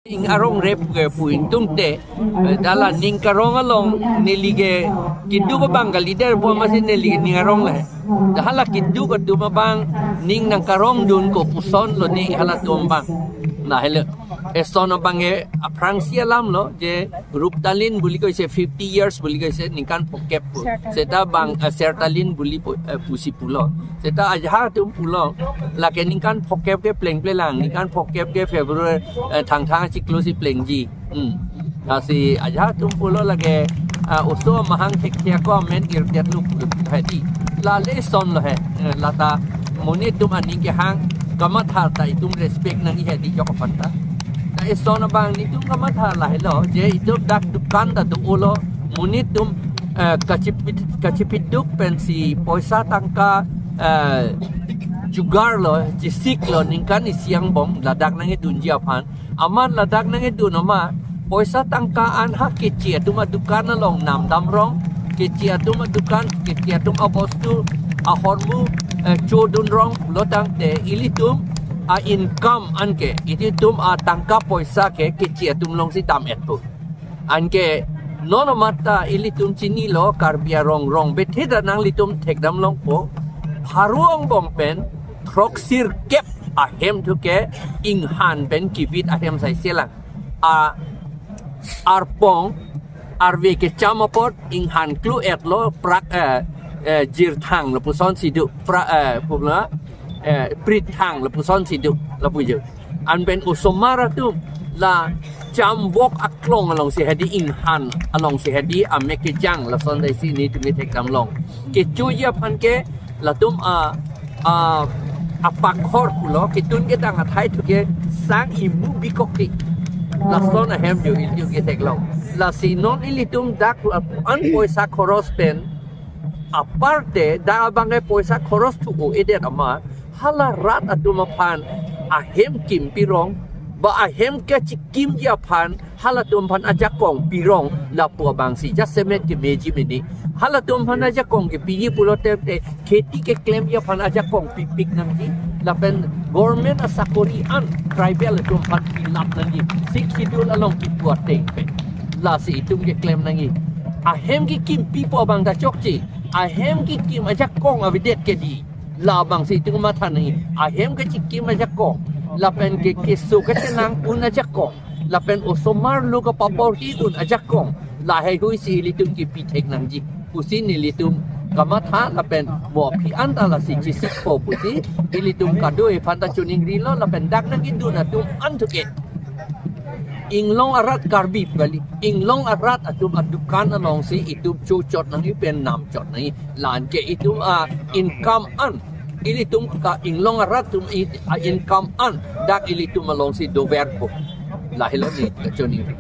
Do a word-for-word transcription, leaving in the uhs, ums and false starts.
Ing arong rep ke pu ingtung te, eh, dak la ning karong along neli ke keduk abang kalidet pu amatsi neli ke ning arong le. Dak hala keduk atum abang ning nangkarongdun kopuson lo ne halatum abang. Lahelo. Eson abang ke aphrangsi alam lo je Ruptalin puli ko isi fifty years puli ko isi ningkan phokep pu. Sertalin. Seta bang, eh, Sertalin puli pu, eh, pusi pulo. Seta ajahak atum pulo. Lake ningkan phokep ke plengple lang, ningkan phokep ke February, eh, Thangthang achiklo si plengji. Hmm. Lasi ajahak atum pulo lake, ah, oso amahang thekthe ako amen irdet lo pu hedi. La le eson lo he. Eh, lata monit atum aning kehang kamatha ta itum respect nangji hedi jok aphan ta. Ta eson abang netum kamatha lahelo je itum dak dukan ta do-olo, monit atum, eh, kachipit, kachipiduk pensi poisa tangka, eh, jugar lo, chesik lo, ningkan isi angbong ladak nangkedunji aphan. Amat ladak nangkedun amat poisa tangka an ha keche atum adukan along namdam rong, keche atum adukan, keche atum abostu, ahormu, eh, chodun rong pulo tangte ilitum a-income anke, ilitum atangka poisa ke keche atum alongsi dam-et pu. Anke non amat ta ilitum chinilo Karbi arong rong bethe ta nanglitum thekdam longpo. Pharo angbong pen throksirkep ahem thu ke inghan pen kivit ahem saise lang. A arpong arve kecham apot inghan klu-et lo prak, eh, eh, jirthang lapusonsi do pra, eh, pumla, eh, prithang lapusonsi do lapu jo. Anpen osomar atum la chamvok aklong alongsi hedi inghan alongsi hedi amek kejang lason dai si netum kethekdam long. Kechoji aphan ke latum a, a, apakhor pulo ketun kedang athai thu ke sang imu bikok ke. Lason ahem jo ilitum ketheklong. Lasi non ilitum dak an poisa khoros pen aparte dak abang ke poisa khoros thu o edet amat hala rat atum aphan ahem kim pirong, ba ahem kachikimji aphan halatum aphan ajakong pirong lapu abangsi jasemet kemeji mene. Halatum aphan ajakong kepiji pulote te kheti keklemji aphan ajakong pipik nangji. Lapen government asakori an tribal atum aphan pilap nangji. Sixth Schedule along kipu ateng pen. Lasi itum keklem nangji. Ahem kekim pipo abang ta chokche. Ahem kekim ajakong avedet ke di. Labangsi itum matha nangji. Ahem kachikim ajakong. Lapen ke keso kachenang un ajakong. Lapen osomar lo kapapor hi un ajakong. Laheihui si ilitum kipi thek nangji pusi nelitum kamatha lapen mo aphi an ta lasi chesikpo pusi ilitum kado-e aphan ta choningrilo lapen dak nangkedun atum an thu ke. Inglong arat Karbi kali. Inglong arat atum adukan alongsi itum chochot nangji pen namchot nangji. La anke itum a-income an, ilitum ka inglong arat atum i-, a-income an dak ilitum alongsi doverpo. Lahelo ne kachoningri.